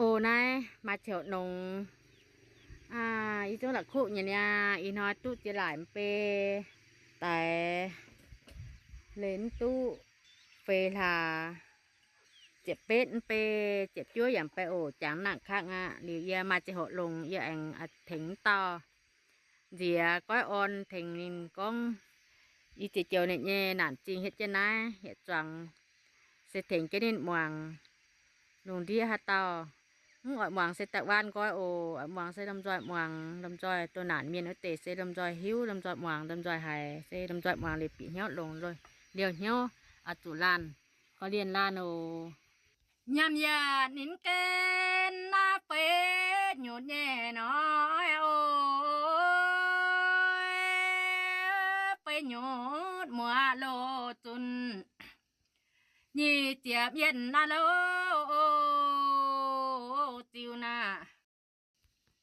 Oc, naaiv maaih ziouc longx. Aa, yie zungv la'kuqv nyei niaa, ih hnoi duqv ziex laaic mv bei, daix leiz duqv feix hlaax, ziepc betv mv bei, ziepc juov yaac mv bei oc, jangx nangc kangv aqv. Liuz yie maaih ziangh hoc longx, yie aengx tengx mv dauh nziex goiv orn tengx ninh gorngv, yie ziex joux ninh nyei naanc zingh hietv jienv naaiv yietc zuangx, se tengx jienv ninh muangx lungh ndiev haaix dauh. Mv oix muangx se daaih waanv nqoi oc. Oix muangx se lomh nzoih muangx, lomh nzoih doh naanc mienh wuov deix se lomh nzoih hiuv, lomh nzoih muangx, lomh nzoih haiz, se lomh nzoih muangx liuz bieqc hnyouv longx, liouh hnyouv, oix zuqc laanh, korv-lienh laanh oc. Nyaanh yaac ninh gen naaiv feix nyutc nyei nor oc, feix nyutc muoz loz zunc nyic ziepc yienh naaiv loz ziux naaic,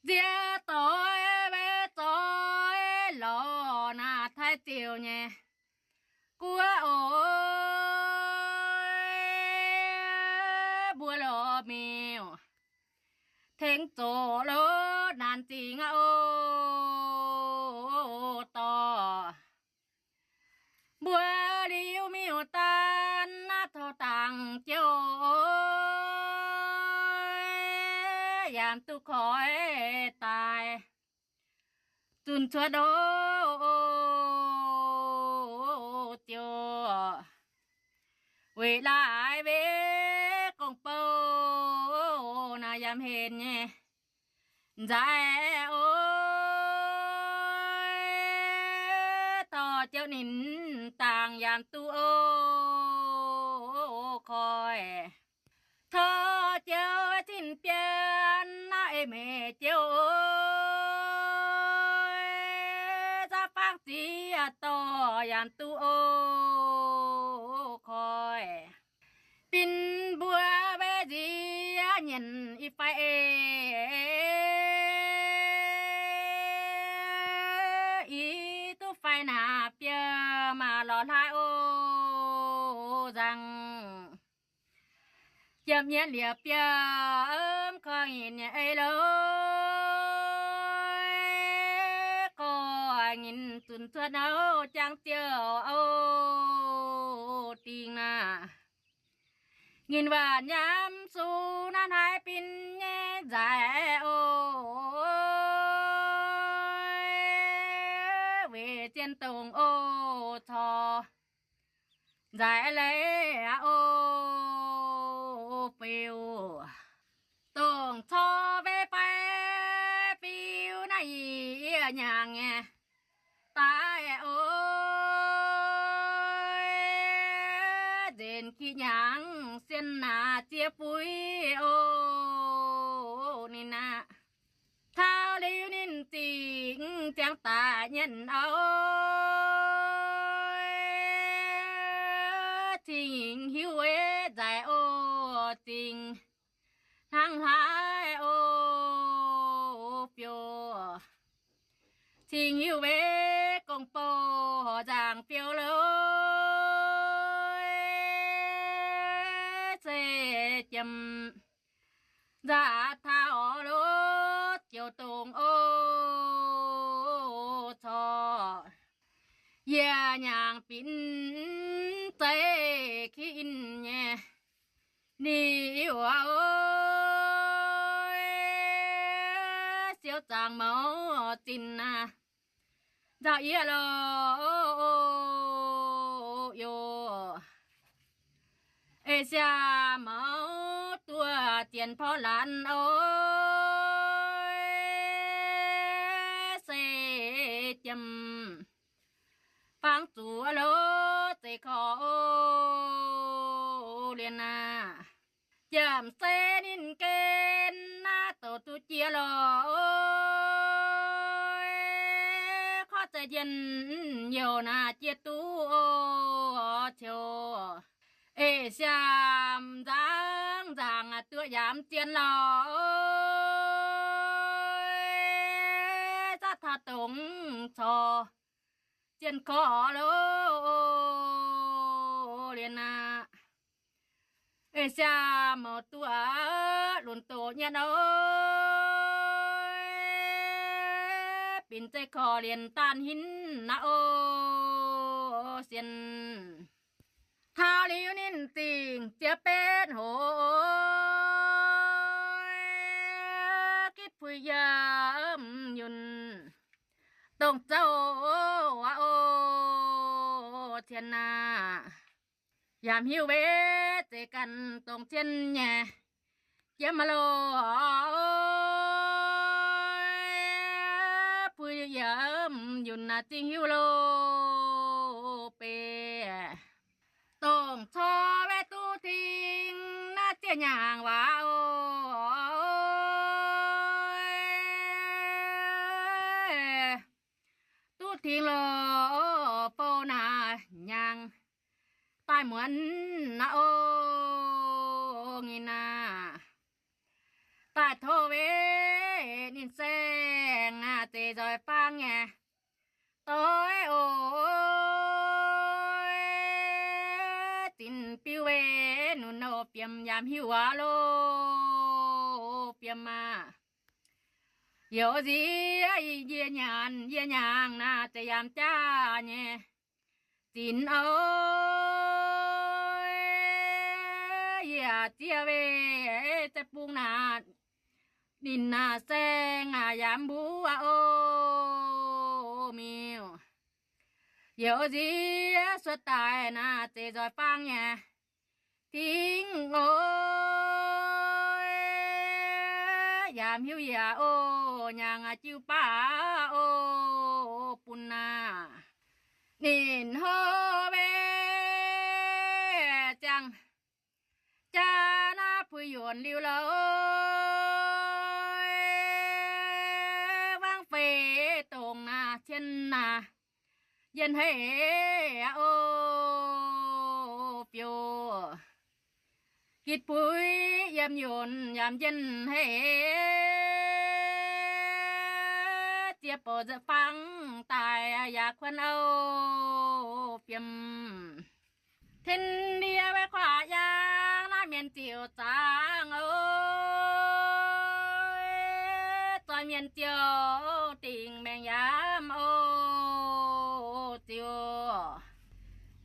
nziex doix weic zoih lorz naaiv Taiv Ziouv nyei guoqv oc, mbuo lorz miuc tengx zoqc lorz naanc zingh aqv oc. Dorh mbuo liuz miuc-daan naaiv taux dangc jouh, yaac duqv koi daaih zunc cuotv oc. Ziouc weic laaix weic gong-bou naaiv yaac henv nyei nzaic oc. Dorh Ziouv ninh dangc yaac duqv oc koi. Tov Ziouv zinh bian naaiv ei meih Ziouv oc, za'fangv ziex dorh yaac duqv oc koi. Binc mbuo weic nziex nyienc i fai ei, i duqv fai naaic biouv maaih lorz hlaax oc nzangc. Jiem nyei liepc biouv mv korv-nqinc nyei ei lorqc, korv-nqinc zunc cuotv nouh jangx ziouc oc dingc naaic. Ninh waac nyaam sux naaiv hnaiv binc nyei nzaic oc, weic zien dongh oc corc nzaic leiz aqv oc. Fiuv dongh corc weic fai fiuv naaiv yie nyaangc nyei daaih oc, nzenc ki nyaangc sien naaic ziex fuix oc. Ninh aqv, taux liuz ninh zingc ziangx daaih nyienh oc, cing hiuv weic nzaic oc, zingh hnangv hlaax oc. Fiuv cing hiuv weic gong-bou horc nzaangc fiuv loz, se jiem nzaac taux loz joux dongh oc corc, yie nyaangc binc zeiv kin nyei. Ninh oc, siou zaangc mouz zinh aac, nzauh yie lorqc oc. Eix siaa mouz duqv dienx porv laanh oc, se jiem fangx zuqc loz zeiv korv oc. Liuz naaic, jiem se ninh gen naaiv douc duqv jiex lorqc, korv zeiv njien-youh naaic jiex duqv oc. Ciou eix siaa nzangv nzaangc duqv yaac mv zien lorqc, zaqv taux dongh corc zien korv loz. Liuz naaic, eix siaa mouz duqv lunx doqc nyei nor, binc zeiv korv-lienh daanh hinv naaiv oc. Sienx taux liuz ninh zingh ziex betv hoc, gitv puix yiem yunh dongh zouv aqv oc. Cien aah, yaac mv hiuv weic zeiz ganh dongh cien nyei jiem maah loh. Puix yiem yunh naaic zingh hiuv loh beiv, dongh corc weic duqv tengx naaiv ziex hnyangx waac oc. Duqv tengx loh bou naaic hnyangx daaih muonz naaiv oc. Nginh aah, daaih tov weic ninh saeng naaic zeix nzoih fangv nyei doic oc. Zinx biuv weic nunc oc, fiem yaac mv hiuv waac loh, fiem aah. Youz nziex yie nyanc yie hnyangx naaic zeix yaac mv jaax nyei zinx oc. Yie ziex weic za'bung naaic, ninh naaic saeng naaic yaac mv mbuov oc. Miuc, youz nziex suotv daaih naaic zeix nzoih fangv nyei dingc oc. Yaac mv hiuv yaac oc, hnyangx jiu baav oc, bun naaic ninh hlo weic ziangh jaax naaiv puix yuonc liuz loh, wangv feix dongh naaic cien naaic yienh haic aqv oc. Biouv gitv puix yiem yuonc yaac yienh haic, ziex bouc nzuqc fangv daaih yaac kuonx oc. Fiem tin ndie weic kuaaiv yangh naaiv mienh ziouc zaangc oc. Zoih mienh ziouc dingc maengc yaac mv oc. Ziouc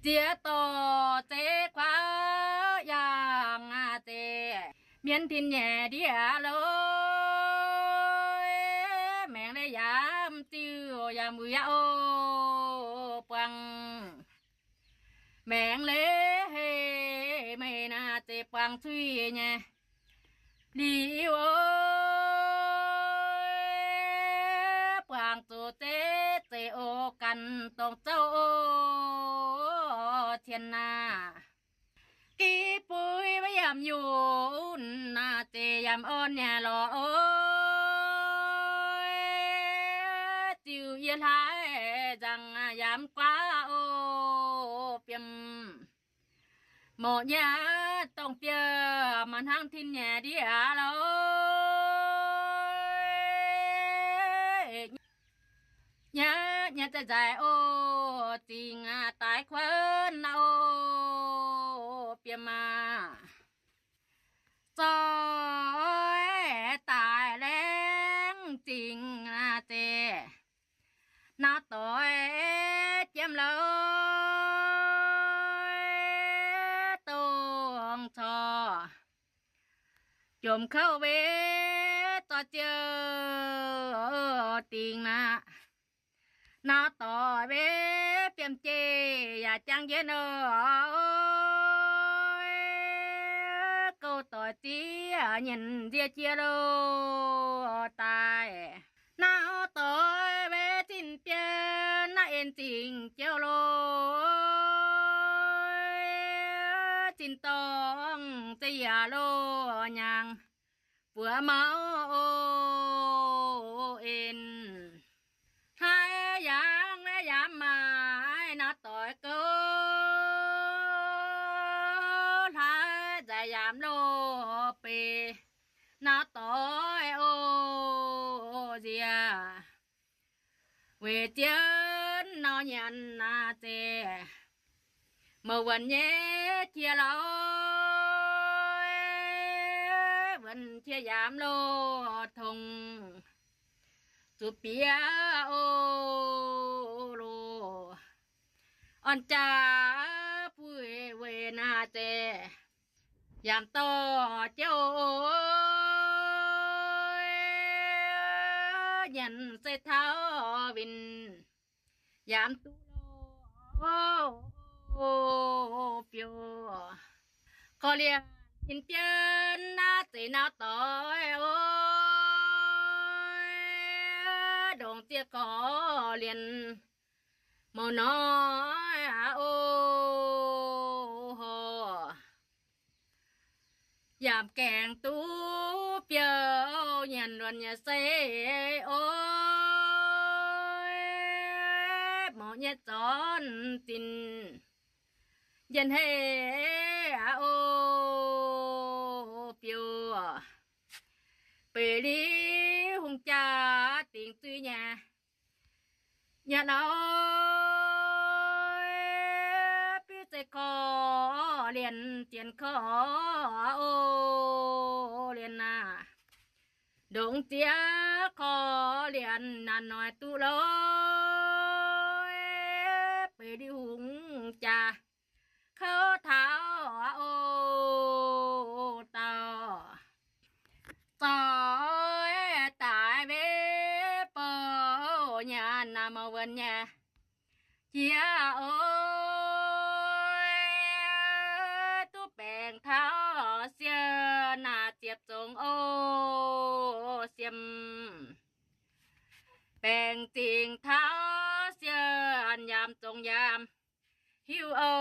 ziex dorh zeiv kuaaiv yangh aqv zeiz mienh tin nyeic ndiev loh, maengc leiz yaac mv ziuc yaac mbuo yaac oc. Buangh maengc leiz hei meih naaic zeiz buangh cuiv nyei liuz oc. Buangh zuqc zeiv zeiv oc, ganh dongh zouv oc. Cien aah, gitv buix weic yaac mv yunh naaic zeiz yaac mv orn nyei lorqc oc. Ziouc yie hlaaix nzangc yaac mv guaav oc. Fiem morc nyei dongh biouv maaih hnangv tin nyeic ndiev loh. Nyei, nyei za'nzaic oc, zingh daaih kuonx oc. Fiem aah, zoih daaih laengz zingh naaic zeiz naaiv doix jiem loh, dongh corc jomc kouv weic dorh ziouc dingc naaic. Naaiv doix weic fiem jeiv yaac jangx jienv oc. Gouv doix ziex nyienc nzie jiex loh daaih. Naaiv doix weic zinh bieiv naaiv en zingh jouv loh, zinh dorngh zeiv yaac loh hnyangx buoz mauv oc en. Hlaaix yaac mv maaih naaiv doix gouv, hlaaix nzaic yaac mv loh beic naaiv doix oc nziex. Weic zien nor nyanc naaic zeiz mouc wuonc nyei jiex loh, wuonc qiex yaac mv loz tongx zuqc bieqc o loz. Orn jaa buic weic naaiv zeiz yaac dorh jienv nyanc se taux winh yaac duqv loz biouv. Korv-lienh in bienv naaiv zeiz nau doix o, ndongc zieqv korv-lienh mouc noic aqv o horc. Yaac gaengh duqv biouv nyanc luonx nyei se o, mouc nyei zornv zinh njien-hei aqv o biouv. Beic liuz hungh jaa dingc zuiz nyei, nyei nor biuv zeiv korv-lienh dienx korv o, lienh aac, ndongc zieqv korv-lienh naanc noic duqv loz. Beic liuz hungh jaa kouv taux o dauh zoih daic wetv bouh nyanc naaiv mouc wuonx nyei jiex o, duqv baengc taux sienx naaic ziepc zongc o siem, baengc zingh taux sienx yaac zongc yaac hiuv o,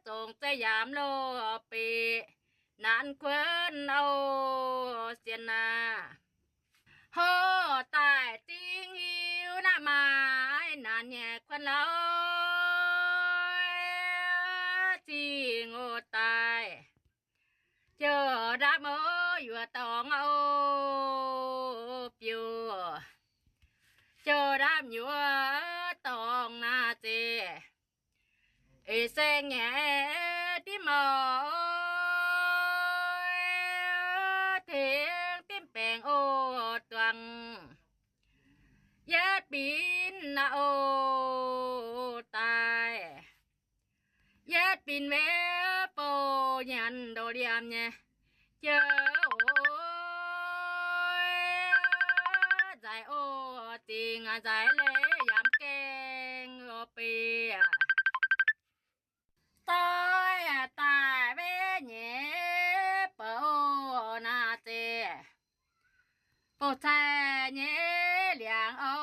zongc zeiv yaac loz beic naanc kuonv o sien naaic. Hov daaih zingh hiuv naaiv maaih naanc nyei kuonv lorz, zingh o daaih ziouc ndapv o yuoqc dorngx o biouv, ziouc ndapv yuoqc dorngx naaic zeiz eix saeng nyei dimv oc, tengx dimv baengc o duangc yietv binc naaiv o daaih, yietv binc wetv bouh nyanc ndoh liemh nyei jiex o, nzaix o zingh nzaix leiz yaac mv gaengh o beic doix daaih wetv nyei bouh o naaic zeiz bouh cai nyei liangx o,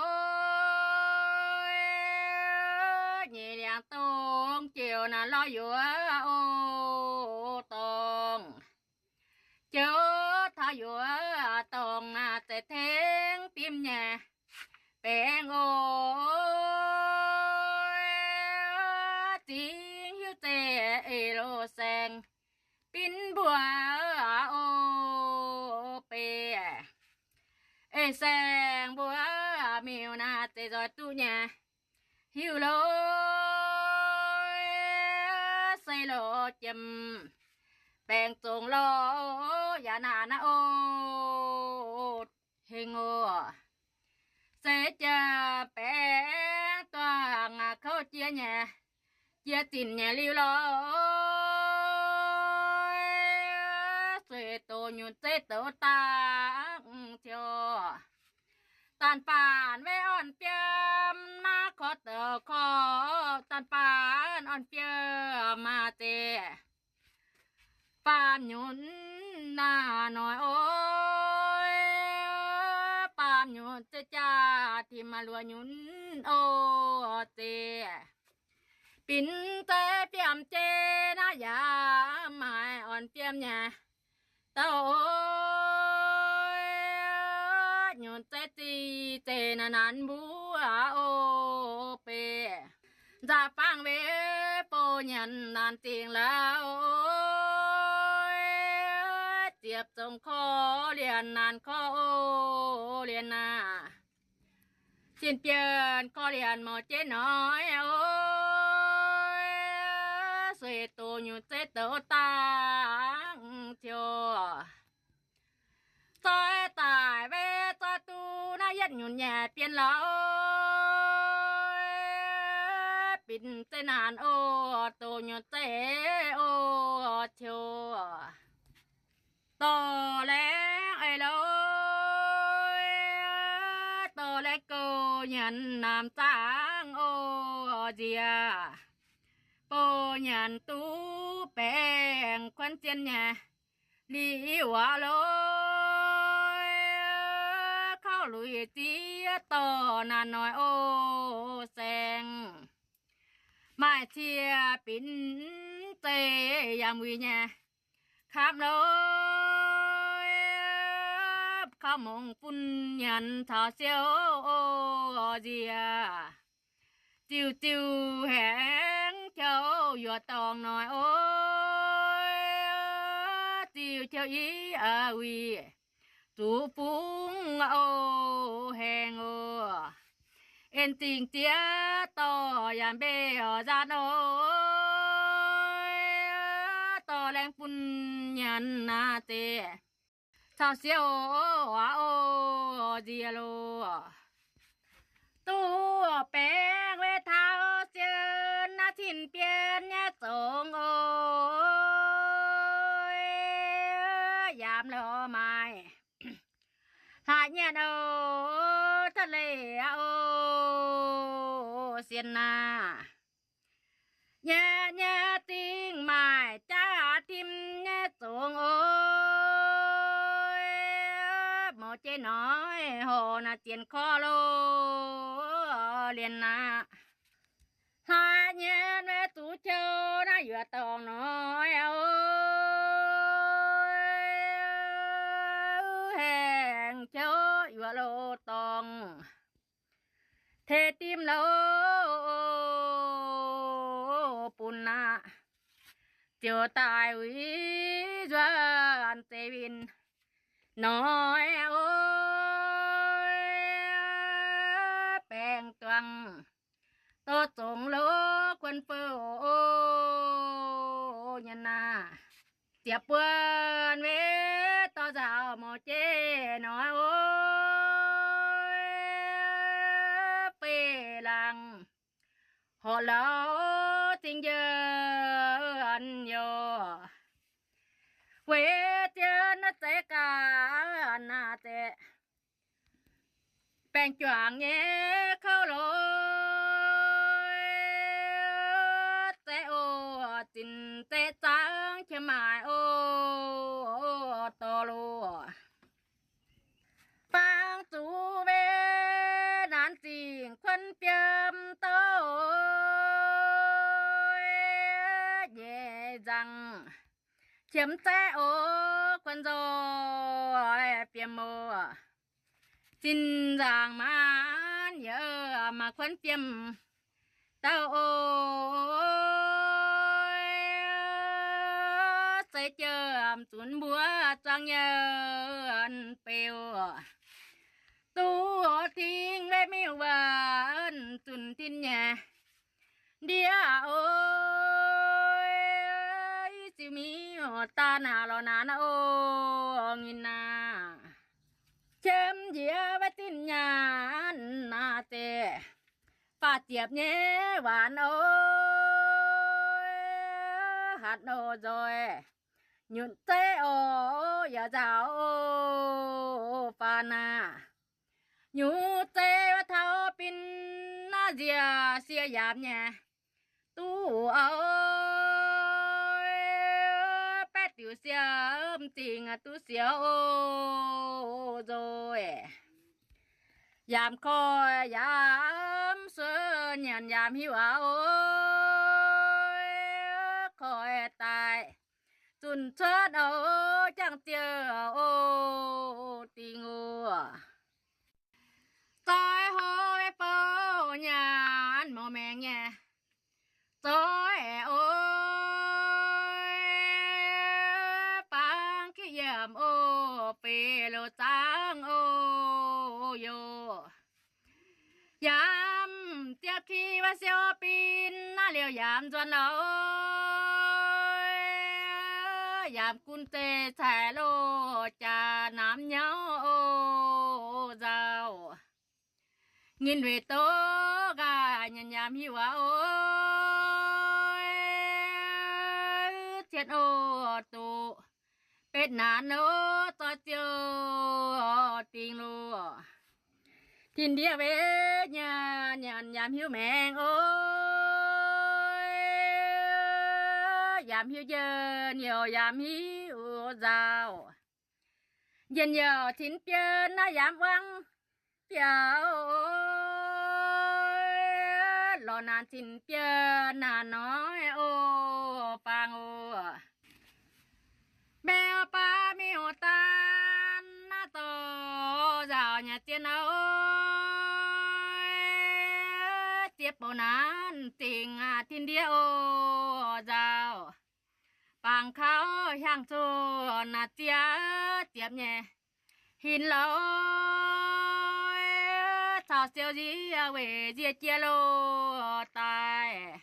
nyei liangx dongh jiouc naaic lorz yuoqc o dorngx, jiouc taux yuoqc dorngx naaic zeiz tengx dimv nyei baengc o, zingh hiuv zeiv eix loz saeng binv mbuo o beic, eix saeng mbuo miuc naaic zeiz nzoih duqv nyei hiuv loz, se loz jiem baengc zongc loz yaac naanc naaiv o hengx o, se jiem baengc duangc kouv jiex nyei, jiex zinc nyei liuz lorz sueih doz nyunc zeiv douz dangh ziouc daanh baanh wetv orn fiem naaiv korv douc korv daanh baanh orn fiem maah zeiz baamh nyunc naaic noic o, baamh nyunc zeiv jaa tim maaih luoqc nyunc o zeiz binc zeiv fiem jeiv naaiv yaac maaih orn fiem nyei dauh o, nyunc zeiv zingh zeiv naaic naanc mbuo o beic, nzaac bangh wetv bouh nyanc naanc zingh lauh, ziepc zongc korv-lienh naanc korv o lienh naaic, zinh bienh korv-lienh mouc jeiv noic o, sueih doz nyunc zeiv douz daaih binc zeiv naanc oc, doz nyuoz zeiv oc, ciouv dorh laengz eix lorz, dorh laengz gouv nyanc naamh zaangv oc, nziex bouh nyanc duqv baengh kuonv zien nyei. Liuz waac lorz, kauv luic ziex dorh naanc noic oc, saeng maaih cie binc zeiv yaac muic nyei. Kamv lorz, kauv mungz fun nyanc caux siou oc, nziex ziuh ziuh haengx ciouv yuoqc dorngh noic oc, ziuh ciouv i wuic zuqc fungx oc, haengh oc. En zingh ziex dorh yaac mbeih oc nzaatv oc, dorh laengz fun nyanc naaiv zeiv caux siou oc, nziex loh duqv baengh weic taux sienx naaiv cin-bienh nyei zongx oc, yaac lorz maaih hlaax nyienh oc, cuotv leiz aqv oc, sienx naaiv nyei, nyei zingh maaih jaax tim nyei zongx oc, mouz jeiv noic horc naaiv zienx korv loh, lienx naaiv hlaax nyienh weic zuqc ciouv naaiv yuoqc dorngh noic oc, haengh ciouv yuoqc loh dorngh teix dimv loh, bun naaiv ziouc daaih uix nzuonx zeiv win noic oc, baengh duangh dorh zongx loh kuonx fouv oc, nyei naaiv ziepc buonc weic dorh nzaaux mouz jeiv noic oc, fei laangh horc lorz zingh njien youh, weic zien naaiv zeiv gaax naaiv zeiv baengh juangc nyei kouv loh, zeiv oc, zinh zeiv zaangv qiex maaih oc, dorh loh fangx zuqc weic naanc zingh kuonx fiem douc nyei nzangc, qiemx zaeqv oc, kuonx nzoih fiem oc, zinh nzaangc maanc yaac maaih kuonx fiem dauh oc, seix jiemh zunc mbuo zuangx nyei beu, duqv tingx weic miuc wuonh zunh tin nyei ndiev oc, ziux miuc daaih naaic lorz naanc oc, nginh naaic qiemx njiec weic zinh nyaanh naaic zeiv faah ziepc nyei waanc oc, hatc oc nzoih nyutc zeiv oc, yaac nzaaux oc, faah naaic nyutc zeiv taux bin naaiv nziec sie yaac nyei duqv oc, baeqv diuc sie m'zing duqv siou oc, nzoih yaac koiv yaac suonc nyanc yaac hiuv aqv oc, koiv daaih zunh cuotv oc, jangx ziouc oc, dingh oc, zoi hlo bouh nyanc mouc maengx nyei zoi oc, bangc kiv yiemc oc, feix loz zaangv oc, youh yaac ziepc ki wuov siou bin naaiv liouh yaac nzuonx oc, yaac gunv zeiv caic loh jaax namx nyauv oc, nzauh nginh weic doqv nqaah nyanc yaac hiuv aqv oc, Benx oc, doqc betv naanc oc, zoih ziouc dingc loh. Tin-ndiev weic nyanc, nyanc yaac mv hiuv maengx oc, yaac mv hiuv njien, youc yaac mv hiuv nzauh. Njien-youh cin bienh naaiv yaac mv wangv biaux, lorz naanc cin bienh naanc noic oc, faang oc. Mbiauz baav miuc-daan naaiv dorh nzauh nyanc zien oc, ziex bouc naanc dingc aqv, tin-ndiev oc, nzauh bangc kaux hiaang-zoh naaic ziex ziepc nyei hinc lorz caux siou nzie weic nzie jiex loh daaih.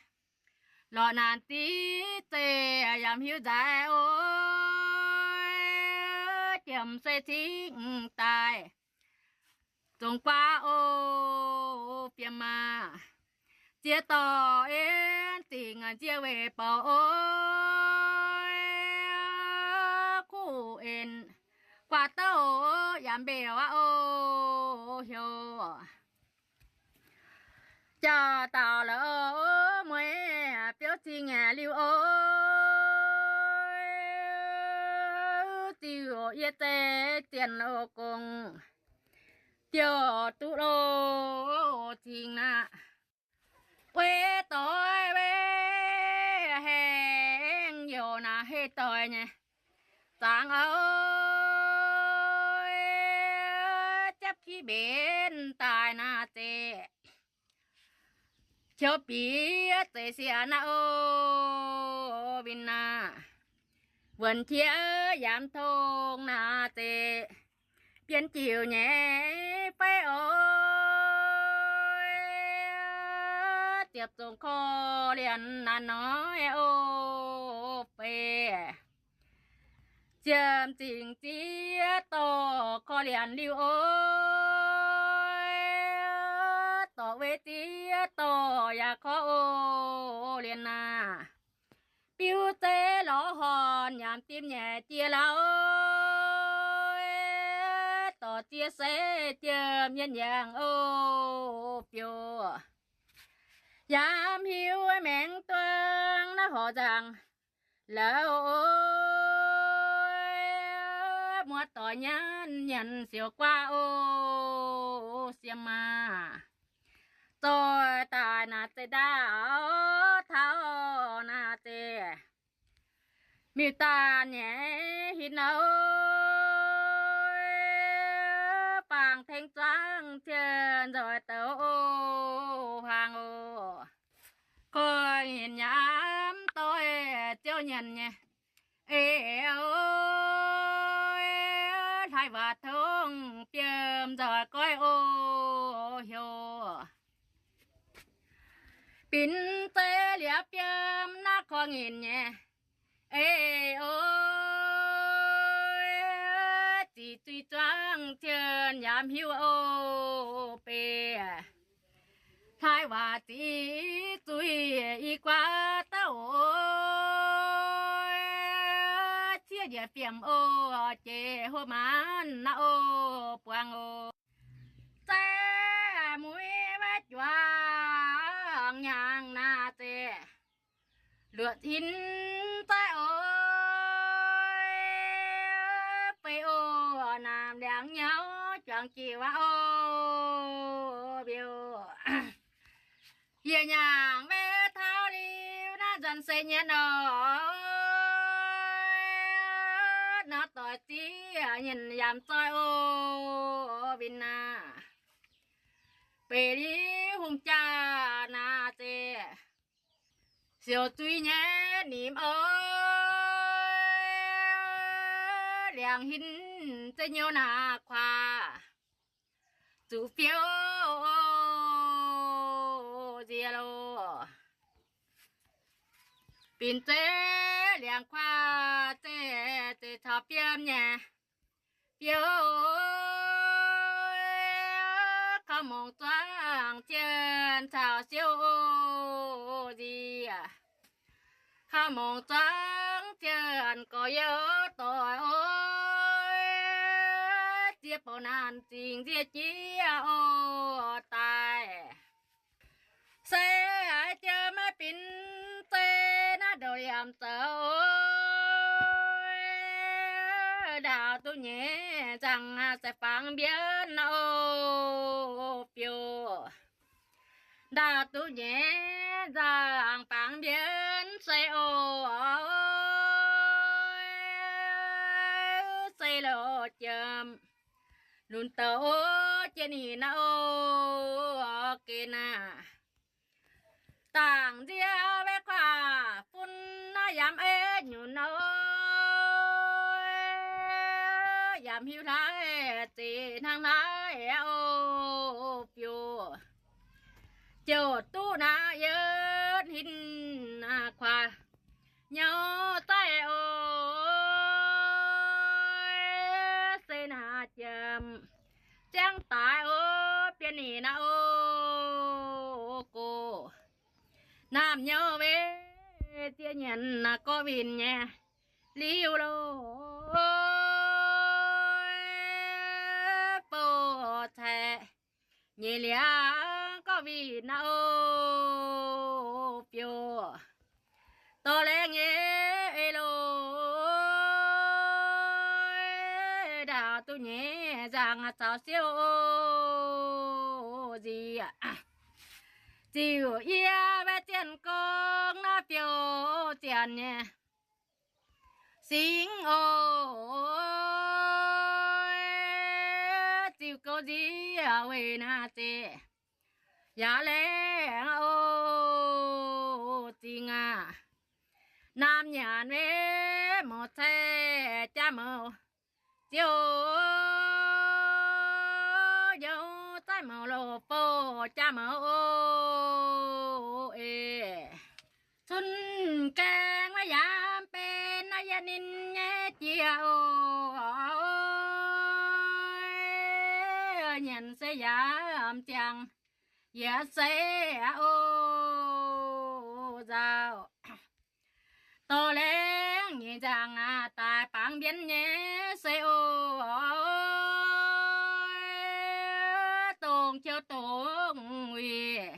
Lorz naanc div zeiz yaac mv hiuv nzaaix oc, jiem se cingv daaih zongc guaav oc, fiem maah. Ziex dorh en dingc nzie weic bouc oc, kuv en guaav douh yaac mbeqc aqv oc, heuc jauv dauh la'oc, mueiz biouv cing nyei liuz oc, ziux yie zeiz zienh loh gong, diuh duqv loh cing naaiv. Weic doix weic hengx youc naaic hei doix nyei zaangc oc, japv kiv mbenc daaih naaic zeiz, qiouv bic zeiz siec naaiv oc, win naaic, wuonc qiex yaac mv tong naaic zeiz, bienx jiuc nyei fai oc, ziepc zongc korv-lienh naaic noic oc, fei ziemx zingc ziex dorh korv-lienh liuz oc, dorh weic ziex dorh yaac korv oc, lienh naaic biuv zeiv lorz horn yaac mv dimv nyei jiex lauh, dorh ziex seix jiem yienh yangh oc, biouv yaac mv hiuv maengx duangv naaiv horqc nzangc lauh oc, muoz-doic nyanc nyanc siouc guaav oc, siem maah. Zoih daaih naaic zeiz ndaauv taux naaic zeiz miuc-daan nyei hinc oc, faang tengx zuangx cien nzoih douc oc, hlang oc. Korv-nqinc yaac mv doix ziouv nyanc nyei, eix oc, hlaaix waac tongv biem nzoih goiv oc, heuc binc zeiv liuz biem naaiv korv-nqinc nyei, eix oc, ziqc zuiz zuangx cien yaac mv hiuv oc, beiv hlaaix waac ziqc zuiz i guaav dauh oc, ciev njiec fiemx oc, jiex hopv maanc naaiv oc, buangh oc. Zaiv muiv maiv juangc nyaangc naaic zeiz, luoqc hinc zaiv oc, fei oc, naamh liangx nyauv juangc jic waac oc, mbiouh yie nyaangc maiv taux liuz naaiv nzanc seix nyienh oc, norm doic ziex nyienh yaac mv zoih oc, win naaic. Beiv liuz hungh jaa naaic zeiz siouc zuiz nyei nimc oc, liangx hinc zeiv nyouz naaic kuaax zuqc fiou nziex loh. Binc zeiv liangx kuaax zeiv, zeiv caux fiem nyei fiou, kaux mungz zuangx cien caux siou nziex, kaux mungz zuangx cien gorx-youz doic oc, ziex bouh naanc zingh nzie jiex oc daaih. Se haiz jiex maiv binc zei naaiv ndouc yaac zoux, ndaauh duqv nyei nzangc se fangx mbienv oc biouv. Ndaauh duqv nyei nzangc fangx mbienv se oc, se loz jiem lunx douc jiex ninh naaiv oc gen naaiv. Dangc nzie wei kuaav fun naaiv yaac ei nyunc oc, yaac hiuv hlaaix zeqc hnangv naaiv oc biouv. Ziouc duqv naaiv yietv hinc kuaav nyouv daaih oc, se naaiv jiem ziangh daaih oc, bienh ninh naaiv oc gox. Naamh nyouv wei ziex nyanc naaiv gorqv-winh nyei liuz loh, bouh caic nyei liangx gorqv-winh naaiv oc biouv. Dorh laengz nyei ei loh, ndaauh duqv nyei nzangc caux siouv oc nziex. Ziux yie maiv zienh gorngv naaiv biouv zienx nyei singx oc, ziux gouv nziex weic naaiv zeiz yaac laengz oc zingx aac. Naamh nyanc maiv mouz cai jaav mouz ziouc youz zaiv mouz loh bouh jaav mouz oc eix. Cun gaengh maiv yaac benx naaiv yietv ninh nyei jiex oc, nyanc se yaac m'jangc yietv se oc nzauh. Dorh laengz nyei nzangc aac daaih bangc mbienv nyei se oc, dongh qouv dongh wuic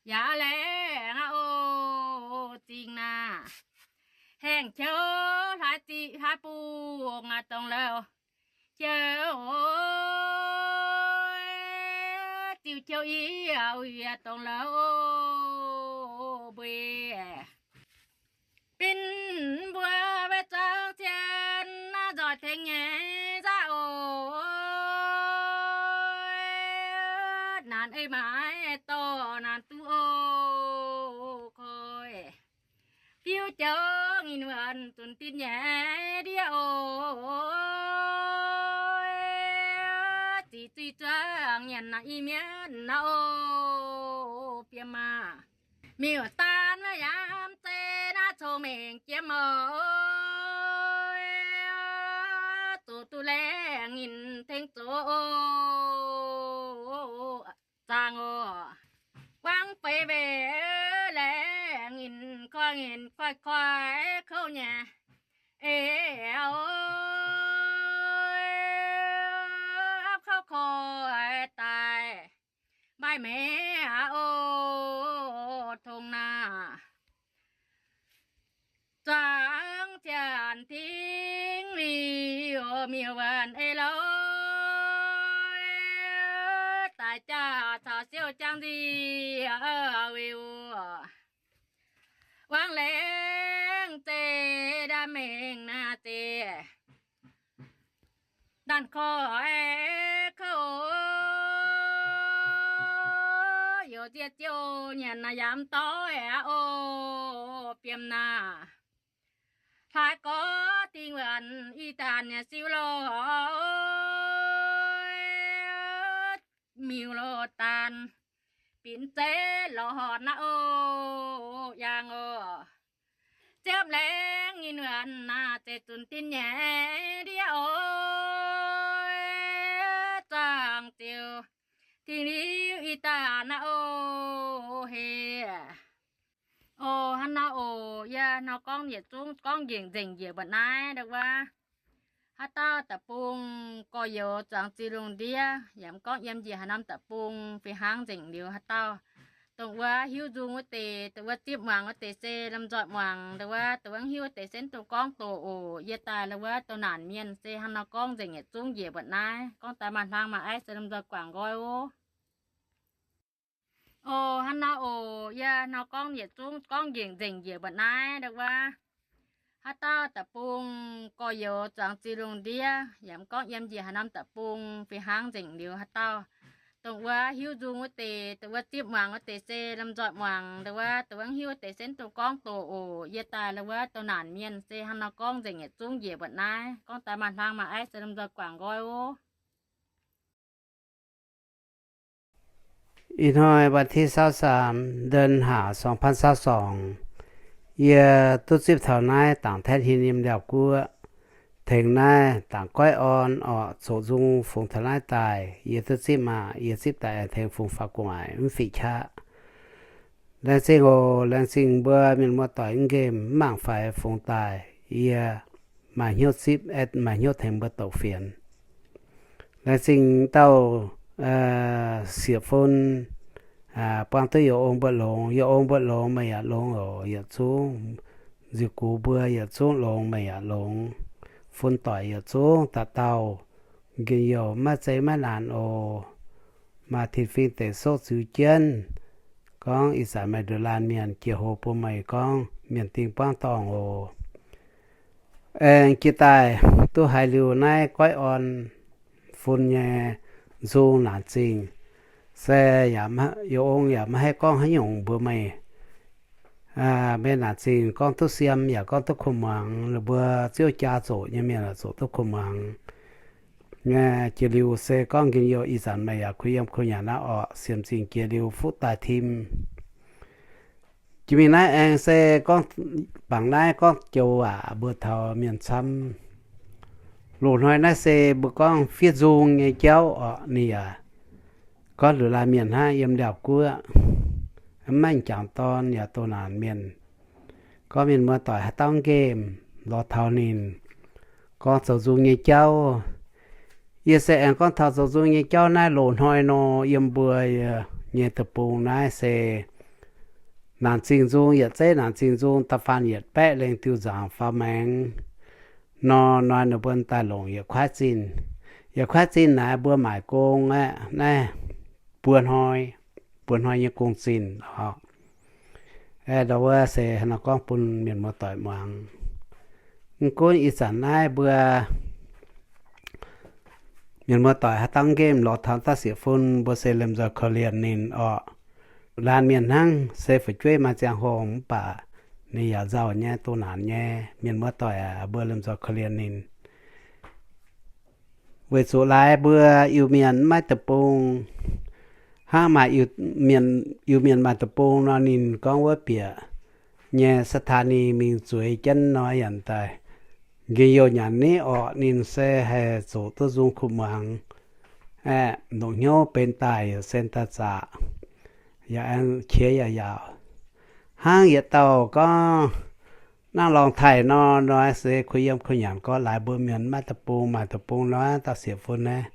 yaac laengz aqv oc zingh naaic. Haengh qouv hlaax ziqc hlaax buoz aac dongh louh qouv oc, ziux qouv i wuic dongh louh mbuo. Binc mbuo maiv zuangx cien naaiv nzoih tengx nyei nzaqv oc, naanc ei maaiz dorh naanc duqv oc koi. Diuv joux nginh wuonc zunc dinc nyei ndiev oc, ziqc zuiz zuangx nyanc naaic i mienv naaiv oc biem maah. Miuc-daan maiv yaac zeiz naaiv cong-mengh jiem oc, zoux duqv laengh nyinh tengx zoux oc. Zaangh oc, buangv feix weic laengh nyinh koiv nyinh koiv koiv kouv nyei. Eix oc, apv kouv koiv daaih mbaih meix aqv oc tong naaic. Zuangx zianc tingv liuz miuc-wuonc ei lorz, daaih jaax caux siouv jangv nziex weuc. Wangv laengz zeiz ndaamv mengh naaic zeiz ndanc koiv kouv, youz nziex ziouc nyanc naaic yaac mv doix aqv oc biem naaic. Hlaaix gorx dingh wuonc ih daanh nyei siou lorz, miuc loz daanh binc zeiv lorz horpc naaiv oc yangh oc. Ziepv laengz nyinh wuonc naaic zeiz zunc dinc nyei ndiev oc. Zuangx ziouc dingh liuz ih daanh naaiv oc heh. Oc, hnangv nor oc, yie nor gorngv yietc zungv gorngv njiec nzengc njiec mbu'naaiv ndau wuov. Haaix dauh deic-bung gorx-youz zuangx ziex lungh ndiev, yaac mv gorngv yiem njiec haaix norm deic-bung fih hnangv nzengc liuz, haaix dauh dongh wuov hiuv nzung wuov deix, dongh wuov zipv muangx wuov deix se lomh nzoih muangx, ndau wuov dongh wuov hiuv wuov deix se mv dungx gorngv doqc oc. Yie daaih ndau wuov dongh naanc mienh se hnangv nor gorngv nzengc yietc zungv njiec mbu'naaiv. Gorngv daaih maaih hlang maaih aiv se lomh nzoih guangc nqoi oc. Oc, hnangv nor oc, yie nor gorngv yietc zungv gorngv njiec nzengc njiec mbu'naaiv ndau wuov. Haaix dauh deic-bung gorx-youz zuangx ziex lungh ndiev, yaac mv gorngv yiem njiec haaix norm deic-bung fih hnangv nzengc liuz, haaix dauh dongh wuov hiuv nzung wuov deix, dongh wuov zipv muangx wuov deix se lomh nzoih muangx, ndau wuov dongh wuov hiuv wuov deix se mv dungx gorngv doqc oc. Yie daaih ndau wuov dongh naanc mienh se hnangv nor gorngv nzengc yietc zungv njiec mbu'naaiv. Gorngv daaih maaih hlang maaih aiv se lomh nzoih guangc nqoi oc. Ih hnoi วันที่ซาวสาม เดือนห้า สองพันซาวสอง, yie duqv zipv taux naaiv Dangc Taeqv Hinh yiem Laauv Guoqv, tengx naaiv Dangc Goiv Orn orqc, zoqc nzung fungx taux naaiv daaih, yie duqv zipv maah! Yie zipv daaih aengx tengx fungx faaux gu'nguaaic mv fiqv qaqv. Laengz zingh oc, laengz zingh mbuo mienh muoz-doic mv nqemh mv mangc faix fungx daaih, yie maaih hnyouv zipv, maaih hnyouv tengx mbuo douc fienx. Laengz zingh dauh sieqv fun buang duqv youh ong mbuo longx, youh ong mbuo longx meih yaac longx oc. Yietc zungv nziux gux mbuo yietc zungv longx meih yaac longx. Fun doic yietc zungv dauh dauh njien-youh maiv zeiz maiv naanc oc. Maaih tin-fingx deic soqv ziux jienv, gorngv ih zanc meih nduqc laanh mienh jiex hoz bun meih gorngv mienh dingh buangv dorngh oc. Aengx jiex daaih duqv haiz liuz naaiv Goiv Orn fun nyei nzung naanc zingh, se youh ong yaac maiv haih gorngv haaix nyungc mbuox meih. Meih naanc zingh gorngv duqv siem yaac gorngv duqv kuh muangx, mbuo ziouv jaa zoqc nyei mienh zoqc duqv kuh muangx. Jiex liuz se gorngv njien-youh ih zanc meih yaac kuh yiem kuh nyanc aqv orqc. Siemx zingh jiex liuz fuqv daaih tim. Jiex mingh naaiv aengx se gorngv bangc naaiv gorngv joux waac mbuo taux mienh camv. Loz-hnoi naaiv se mbuo gorngv fiev nzung nyei jauv orqc. Ninh yaac gorngv nduqc laanh mienh hnangv yiem Laauv Guoqv, maiv m'jangc dorn yaac doh naanc mienh. Gorngv mienh muoz-doic haaix dauh nqemh lorz taux ninh gorngv zoux nzung nyei jauv. Yie se aengx gorngv taux zoux nzung nyei jauv naaiv loz-hnoi nor, yiem mbuo nyei deic-bung naaiv se naanc zingh nzung, yietc zeiv naanc zingh nzung da'faanh yietc baeqv lengh diuh nzangc faaux maengx nor, hnoi ninh mbuo daaih longc yietc kuaaiv zinh. Yietc kuaaiv zinh naaiv mbuo maaic gong aqv, naaiv buo hnoi, buo hnoi nyei gong-zinh oc. Ndau wuov se hnangv nor gorngv bun mienh muoz-doic muangx. Mv gunv ih zanc naaiv mbuo mienh muoz-doic haaix dauh nqemh lorz taux daaih sieqv fun, mbuo se lomh nzoih korv-lienh ninh orqc. Laanh mienh hnangv se fu'jueiv maaih ziangh hoc mv baac ninh yaac nzauh nyei, doh naanc nyei. Mienh muoz-doic aac, mbuo lomh nzoih korv-lienh ninh. Weic zuqc laaix mbuo Iu-Mienh maiv deic-bung, hnangv maaih Iu-Mienh maaih deic-bung nor, ninh gorngv wuov bieqc nyei สถานี mingh zueiz jienv nor, yaac daaih njien-youh nyanc niv orqc. Ninh se haih zoqc duqv nzung kuh muangx, aeqv, longc hnyouv benx daaih yaac sen daaih zaqc, yaac aengx qiex yaac yaauc. Hnangv yietc dauh gorngv, nangv lorngh taaih nor, nor se kuh yiem kuh nyanc gorngv laaix mbuo mienh maiv deic-bung maaih deic-bung nor, dauh sieqv fun naaiv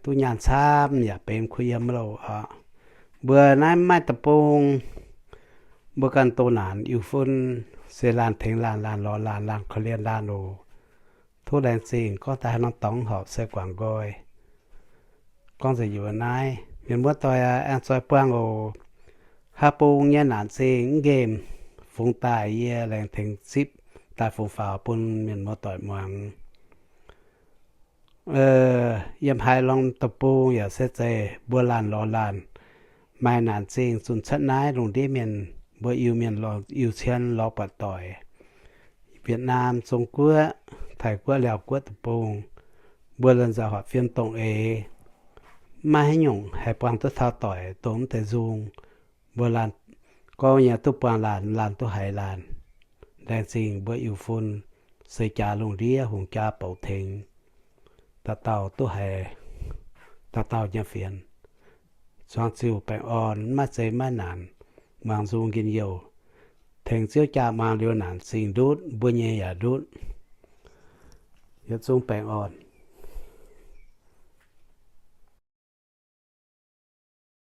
duqv nyaanh camv yaac benx kuh yiem loh oc. Mbuo naaiv maiv deic-bung, mbuo ganh doh naanc Iu-fun, se laanh tengx laanh, laanh lorz laanh, laanh korv-lienh laanh oc. Tov laengz zingh. Gorngv daaih haaix norm dorngx horpc se guangc nqoi. Gorngv nzengc yie naaiv, mienh muoz-doic aac, aengx zoih buangh oc. Haaix bung nyei naanc zingh mv nqemh, fungx daaih yie laengz tengx zipv daaih fungx faaux bun mienh muoz-doic muangx. Yiem haaix norm deic-bung yaac se zeiz mbuo laanh lorz laanh maaih naanc zingh zunh cuotv naaiv lungh ndiev mienh, mbuo Iu-Mienh, Iu-Cien lorz buatc doic, Việt Nam, Zong Guoqv, Taiv Guoqv, Laauv Guoqv deic-bung, mbuo lomh nzoih horpc fiem dongh eix, maiv haaix nyungc haih buangh duqv taux doic dongh mv deix nzung. Mbuo laanh gorngv nyei duqv buangh laanh, laanh duqv haiz laanh. Laengz zingh mbuo Iu-fun, se jaax lungh ndiev hungh jaa bouc tengx, dauh dauh duqv haiz dauh dauh nyei fienx, zuangx ziuh baengh orn, maiv zeiz maiv naanc. muangx nzung njien-youh, tengx Ziouv jaa-maah liuz naanc singx ndutv, mbuo nyei yaac ndutv. Yietc zungv baengh orn.